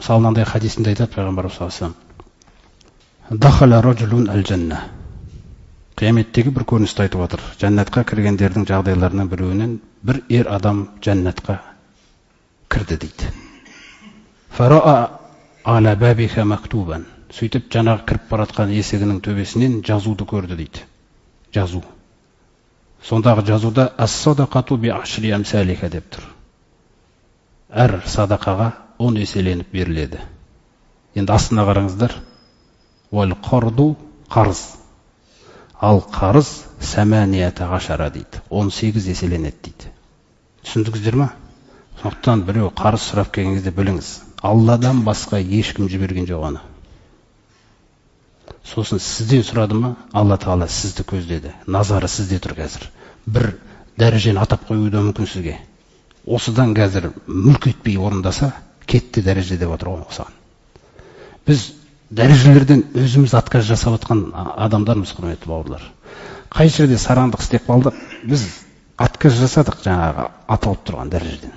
Мысалы, мынандай хадисінде айтады пайғамбарымыз саллаллаху алейхи дахала ражулун әл жанна. Қияметтегі бір көріністі айтып отыр. Жәннатқа кіргендердің жағдайларының біреуінен бір ер адам жәннатқа кірді дейді. Фараа ала бабиха мактубан. Сөйтіп жаңағы кіріп баратқан есігінің төбесінен жазуды көрді дейді. Жазу. Сондағы жазуда ас-садақату би ашри амсалиха деп тұр. Әр садақаға 10 еселеніп беріледі. Енді астына қараңыздар. Уал қарду қарыз. Ал қарыз сәмәнията ашара дейді. 18 еселенеді дейді. Түсіндіңіздер ма? Сондықтан біреу қарыз сұрап келген кезде біліңіз, Алладан басқа ешкім жіберген жоқ оны. Сосын сізден сұрады ма, Алла тағала сізді көздеді. Назары сізде тұр қазір. Бір дәрежені атап қоюы да мүмкін сізге. Осыдан қазір мүлк етпей орындаса, кетті дәреже деп отыр ғой осыған. Біз дәрежелерден өзіміз отказ жасап отқан адамдармыз, құрметті бауырлар. Қай жерде сараңдық істеп қалдық, біз отказ жасадық жаңағы аталып тұрған дәрежеден.